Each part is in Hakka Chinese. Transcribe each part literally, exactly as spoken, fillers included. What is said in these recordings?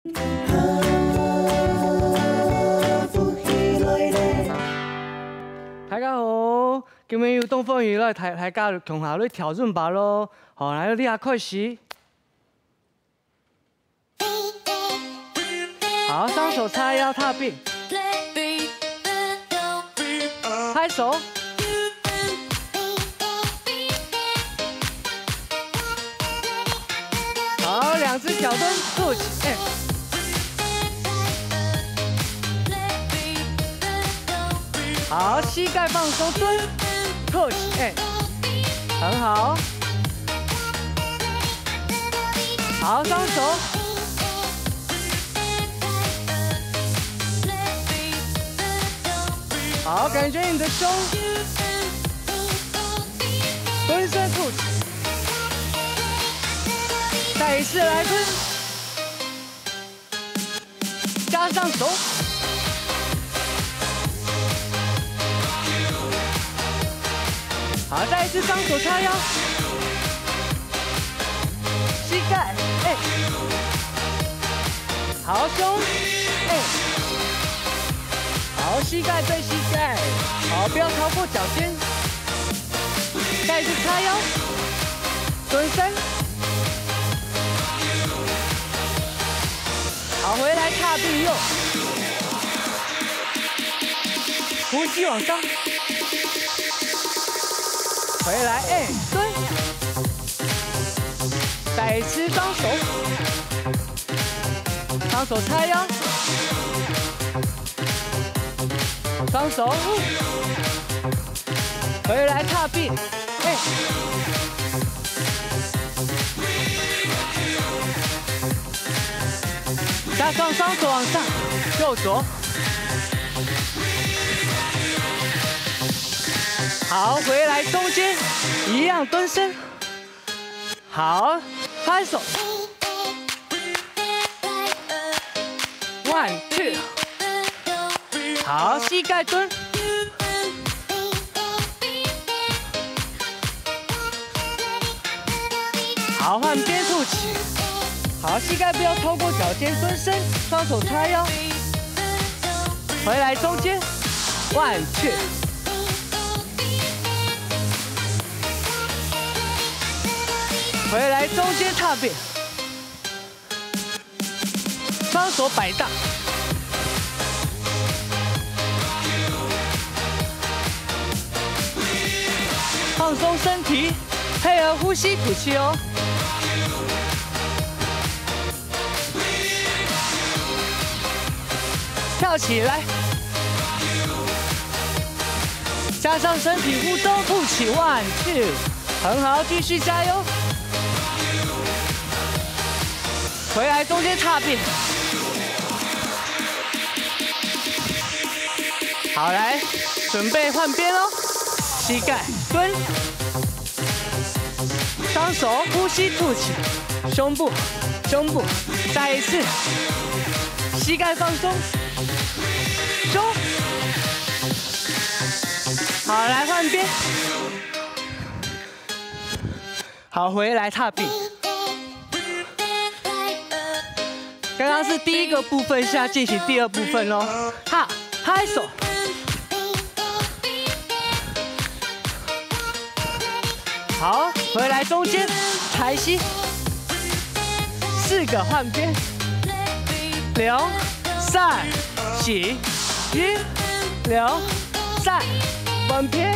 大家好，今日又當歡喜來大，大家共下來跳Zumba咯。好，來，這下開始。好，雙手叉腰踏平。 拍手。好，兩隻腳蹬，touch，哎。好，膝蓋放鬆，蹲，touch，哎。很好。好，雙手。 好，感覺你的胸，蹲伸吐氣，再一次來蹲，加上手。好，再一次雙手叉腰，膝蓋，哎。 好，胸，哎。好，膝蓋對膝蓋，好，不要超過腳尖。再一次叉腰，蹲伸。好，回來踏地用，呼吸往上。回來，哎，蹲。再一次雙手。 雙手叉腰，雙手，回來踏地，哎。加上雙手往上，右左。好，回來中間，一樣蹲伸。 好，拍手。One, two。好，膝蓋蹲。好，換邊吐氣。好，膝蓋不要超過腳尖，蹲伸，雙手叉腰。回來中間，one, two。 回來中間踏地，雙手擺盪，放鬆身體，配合呼吸吐氣哦。 跳起來，加上身體互動，吐氣，one, two，很好，繼續加油。回來中間踏地，好，來，準備換邊哦，膝蓋蹲。 雙手呼吸吐氣，胸部，胸部，再一次，膝蓋放鬆，胸。好，來換邊。好，回來踏地。 剛剛是第一個部分，現在進行第二部分咯。哈，拍手。好，回來中間，抬膝。四個換邊。兩、三、四、一、兩、三，換邊。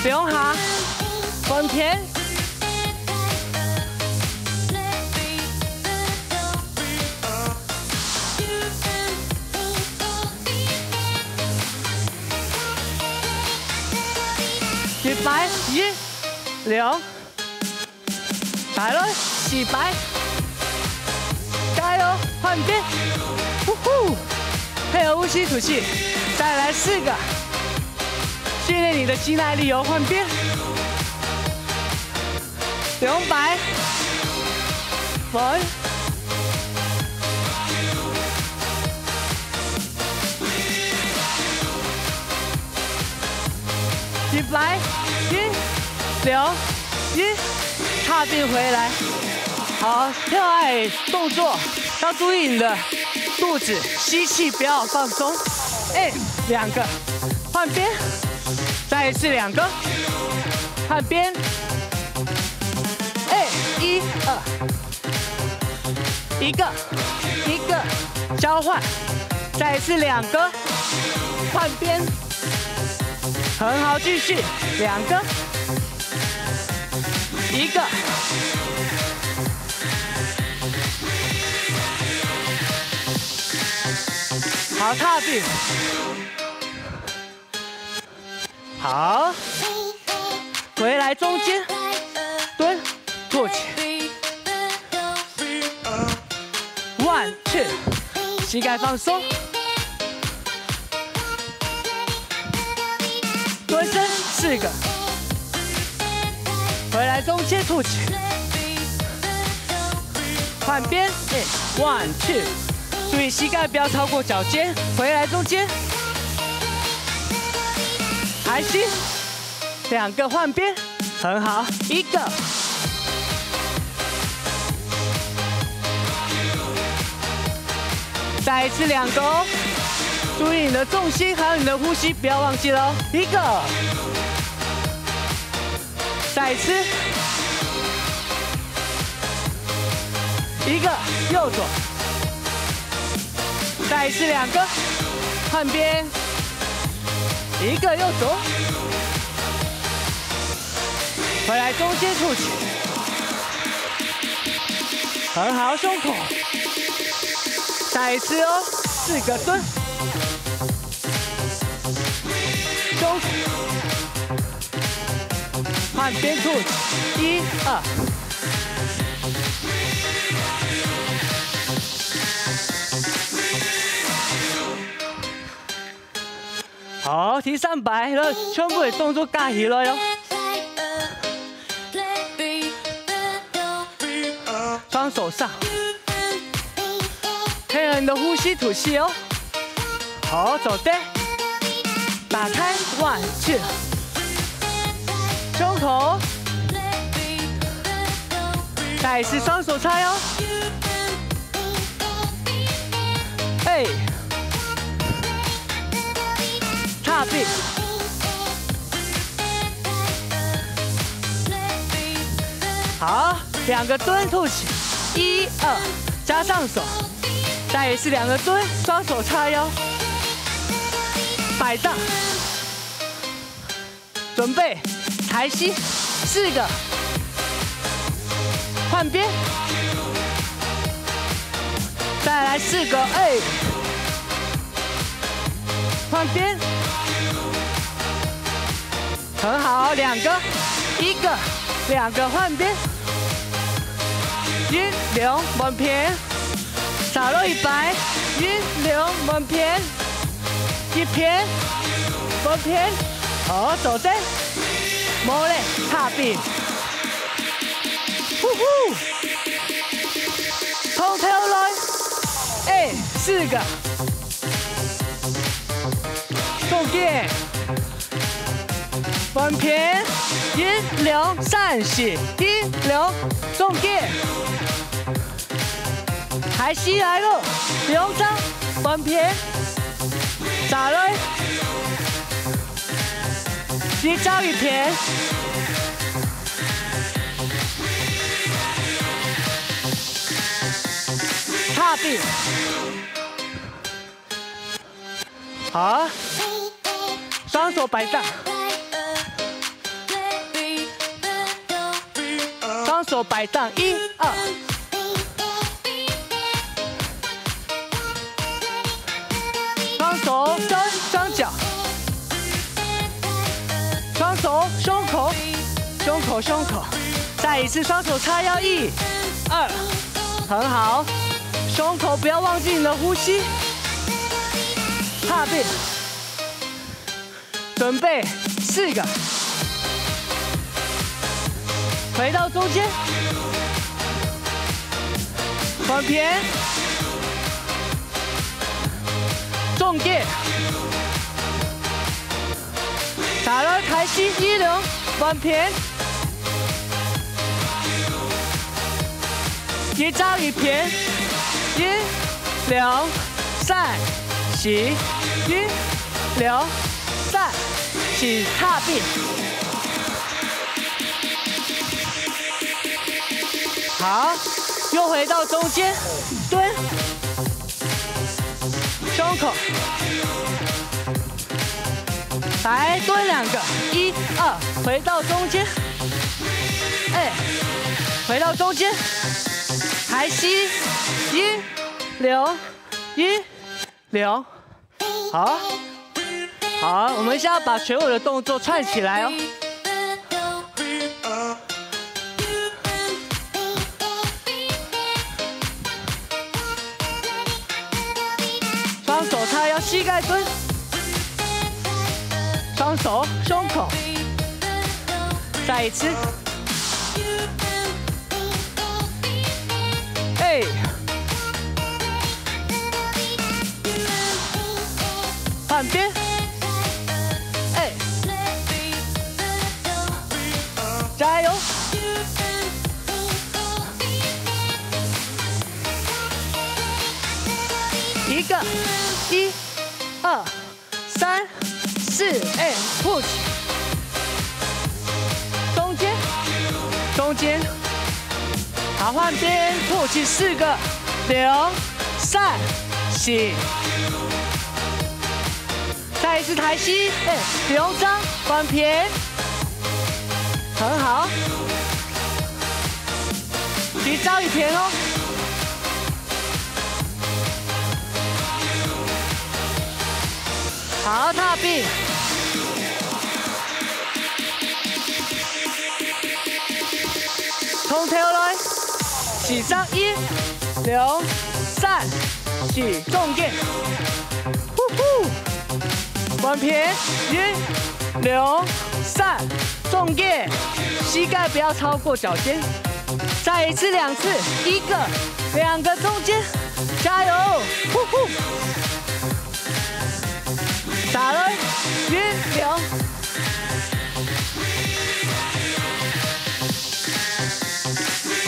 兩下，換片。一擺，一、兩。 來了，四擺。加油，換邊。呼呼，配合呼吸吐氣，再來四個。訓練你的肌耐力哦，換邊。兩擺。換。 一擺，一、兩、一，踏地回來。好，跳爱动作要注意你的肚子，吸气不要放松。哎，两个，换边，再一次两个，换边。哎，一二，一个一个交换，再一次两个，换边，很好，继续两个。 一个。好，踏平。好，回来中间，蹲，吐气。One, two，膝盖放松。 蹲身四个，回来中间吐气，换边，哎，one two，注意膝盖不要超过脚尖，回来中间，抬膝，两个换边，很好，一个。 再一次两个哦，注意你的重心还有你的呼吸，不要忘记了哦。一个，再一次，一个右转，再一次两个，换边，一个右转，回来中间吐气。 很好，胸口。再一次哦，四个蹲。胸，换边吐气，一二。好，第三擺，來，全部个動作加起來哦。 雙手上，配合你的呼吸吐氣哦。好，做得，打開，one two，胸口，再一次雙手叉腰。 哎，踏平。好，兩個蹲吐氣，一二，加上手，再一次兩個蹲，雙手叉腰，擺盪。 準備，抬膝，四個，換邊，再來四個，哎，換邊，很好，兩個，一個，兩個，換邊，一兩換邊。 再來一擺，一兩換邊，一片，換片，好，做得，無咧，踏平。呼呼，從頭來，哎，四個，中間。 換片，一兩三四，一兩，中間。抬起來了，兩張，換片，再來，一張一片。踏平。 好，雙手擺盪，雙手擺盪，一二，雙手跟雙腳，雙手胸口，胸口胸口，再一次雙手叉腰，一二，很好。 胸口不要忘記你的呼吸。踏平，準備，四個，回到中間，換片，中間，再來開始一輪，換片。一張一片，一、兩、三、四，一、兩、三、四，踏平。好，又回到中間，蹲，胸口。 來，蹲兩個，一、二，回到中間，哎，回到中間，抬膝，一、兩，一、兩，好，好，我們現在把全部的動作串起來哦。 雙手叉腰，膝蓋蹲，雙手胸口，再一次，哎，換邊，哎，加油！ 一個，一、二、三、四，哎，push。中間，中間，好，換邊，push四個，兩、三、四。 再一次抬膝，哎，兩張，換片，很好，一張一片哦。好，踏平。 從頭來，四張，一、兩、三、四，中間。呼呼，換片，一、兩、三，中間。膝蓋不要超過腳尖。再一次兩次，一個、兩個中間，加油！呼呼。 打了，一、兩，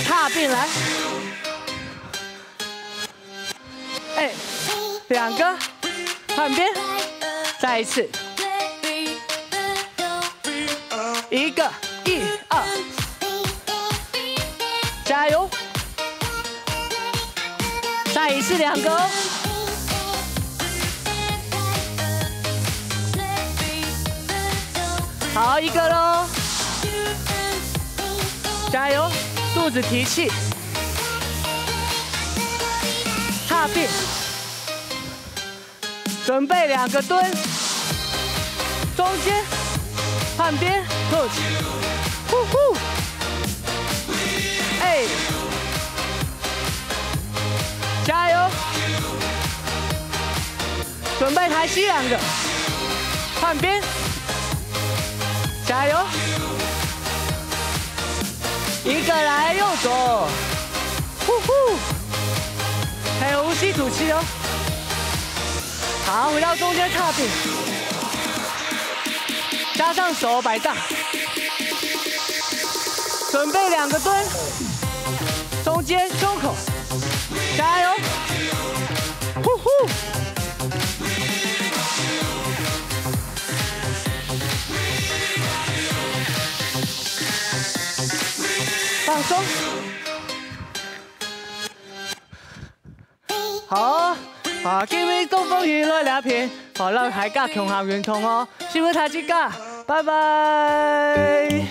踏平來。哎，兩個，換邊，再一次。 一個，一、二，加油！再一次兩個哦。好，一個嘍。加油，肚子提氣。踏平。 準備兩個蹲，中間，換邊，push，呼呼，哎，加油！準備抬膝兩個，換邊，加油！一個來右手，呼呼，還有呼吸吐氣哦。 好，回到中間踏平，加上手擺盪，準備兩個蹲，中間胸口，加油，呼呼，放鬆。 好，啊，今日東風雨來這片，好，讓大家共下運動哦，辛苦大家，拜拜。